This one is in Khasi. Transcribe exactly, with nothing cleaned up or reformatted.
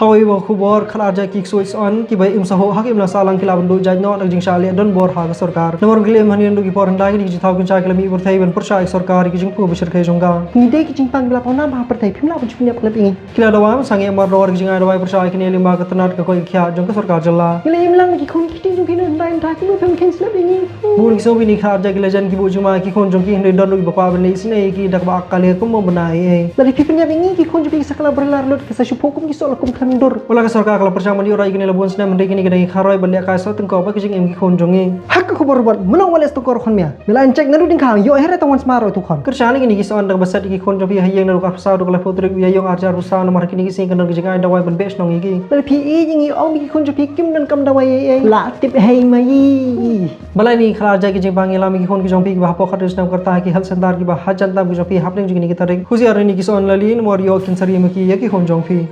Kawei ka khubor, khatar jait ki ksuid syiar kiba im sahok ha ka imlang sahlang ki la ban duh jait noh da ka jingshah leh donbor ha ka sorkar. Namar ki la im hangne naduh ki por hyndai, kine ki jingthaw kynsha ki la mih pyrthei ban pyrshah ïa ka sorkar ïa ki jingpur ba shyrkhei jong ka. Ngi dei ki jingpang kiba la paw nam ha pyrthei, phim lah ban shu pynïap khlem ïa ngi. Ki la dawa, sangeh mardor ki jingai dawai pyrshah ïa kine lyngba ka tnat ka koit ka khiah jong ka sorkar jylla. Ngi la im lang da ki khun ki kti jong phi na hyndai hyndai, kumno phim kheiñ slem ïa ngi. Bun ki sngewbha ïa ki khatar jait ki la jan ki buh jingma ïa ki khun jong ki, hynrei don ruh kiba kwah ban leh isynei ïa ki da kaba ap ka leh kum ym bynai ei ei. Lada phi pynïap ïa ngi, ki khun jong phi ki sa kylla brillar lut, ki sa shu phuh kum ki soh la kum khlem dur. Wat la ka sorkar ka la pyrshang ban ïoh rai ïa kine la bun snem, hynrei kine ki dang ïakhaw rai ban lehkai soh tyngkoh bad ka jingim ki khun jong ngi. Ha ka khubor rubat, mano ba leh soh tyngkoh ruh khon mia. Me la check naduh ding khaw, ïoh hi re tang wan sma ruh tu khon. Kyrshan ïa kine ki syiar da kaba set ïa ki khun jong phi ha ïing naduh ka arphew saw haduh ka laiphew tarik u Ïaïong ar hajar arphew saw, namar ha kine ki sngi kan don ka jingai dawai ban beh shnong ïa ki. Lada phi ïeit ïa ngi, ong ïa ki khun jong phi kim donkam dawai ei ei. La tip hei ma ï. Balei ne khatar jait ki jingpang ïalam ïa ki khun ki jong phi kiba hapoh khatar snem ka rta ha ki health center kiba hajan tam ki jong phi hapdeng jong kine ki tarik. Husiar ïa kine ki syiar la lin, namar ïoh kin sari ma ki ïa ki khun jong phi.